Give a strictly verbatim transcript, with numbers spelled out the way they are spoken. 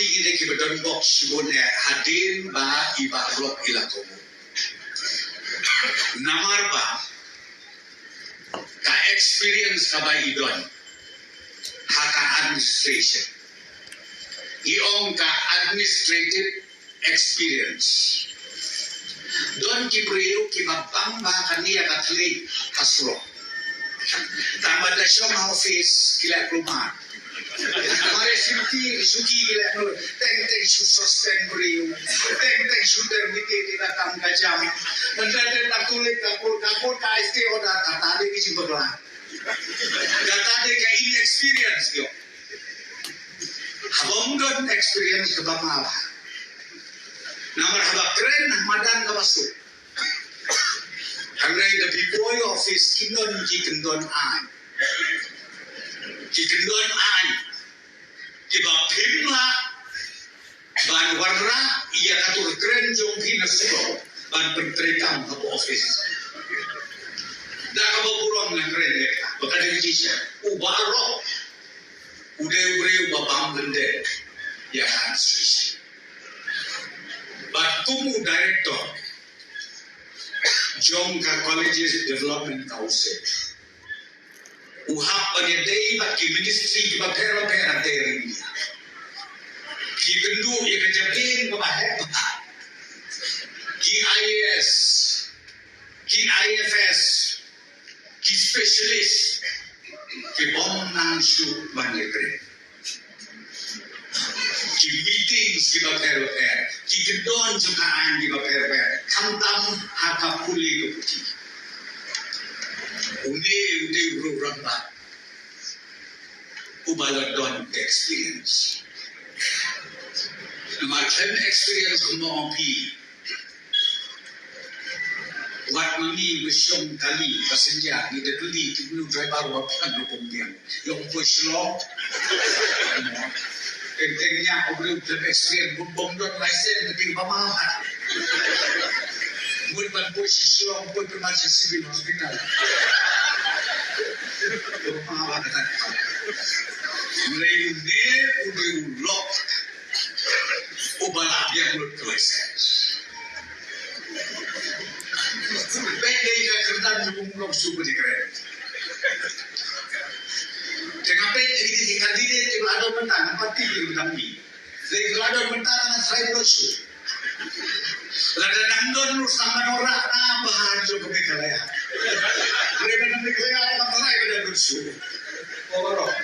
Ine ki ba don bok shibun eh hadien ba i Bah Rock i la komo. Namar ba ka experience kaba i don ha ka administration, i ong ka administrative experience. Don ki briew kiba bang ba ha kane ka thylliej ha surok. Tang ba da shong ha office ki la kulmar. Mare shuki, shuki ki la kulmar. Teng teng shu suspend briew. Teng teng shu terminate ïa ka kam ka jam. Ynda te ta kulit ka kut ka kut ka stay order, kata de ki jingpakla. Kata de ka inexperience ïoh. Haba ym don experience kaba ma ba. Namar haba kren ha madan kaba suk. Hynrei da phi poi office ki don ki kyndon aiñ. Ki kyndon aiñ kiba phim lah ban wanrah ïa kato ka kren jong phi na surok ban pyntreikam ha ka office. Da kaba burom nga kren ïa ka ba ka dei ka jingshisha. U Bah Rock u dei u briew uba bam lyndet ïa ka administration. Bad kum u director jong ka Colleges Development Council, u hap ban ïadei bad ki ministry kiba pher bapher ha ka ri India. Ki kynduh ïa ka jabieng kaba heh bha. Ki I A S, ki I F S, ki specialist kibym nang shuh ban ïakren. Ki meetings kiba pher bapher, ki kyndon jong ka aiñ kiba pher bapher, khamtam ha ka pule ka puthi. Une u dei u rangbah uba la don experience. Namar khlem experience kumno ong phi. Wat ma ngi ba shong kali passenger ngi da kali ki minu driver ba phan rukom biang. Ïong poi Shillong. Teng teng nya u briew khlem experience, bym don license tapi ba ma. Mut ban poi Shillong, poi pynban sha Civil Hospital. Ba ma ba kata. Mulai une u dei u lok uba la biang lut ka license. Peit dei ka kyrdan jong u Nongshun ba dei kren. Te nga peit dei ki candidate kiba la don mynta, nga party kiba dang mi. Dei kiba la don mynta nga try Nongshun. Lada dang don ruh sa man ora na bahar jong ka Meghalaya. Dei ba na Meghalaya ka try ba dang Nongshun. Overall.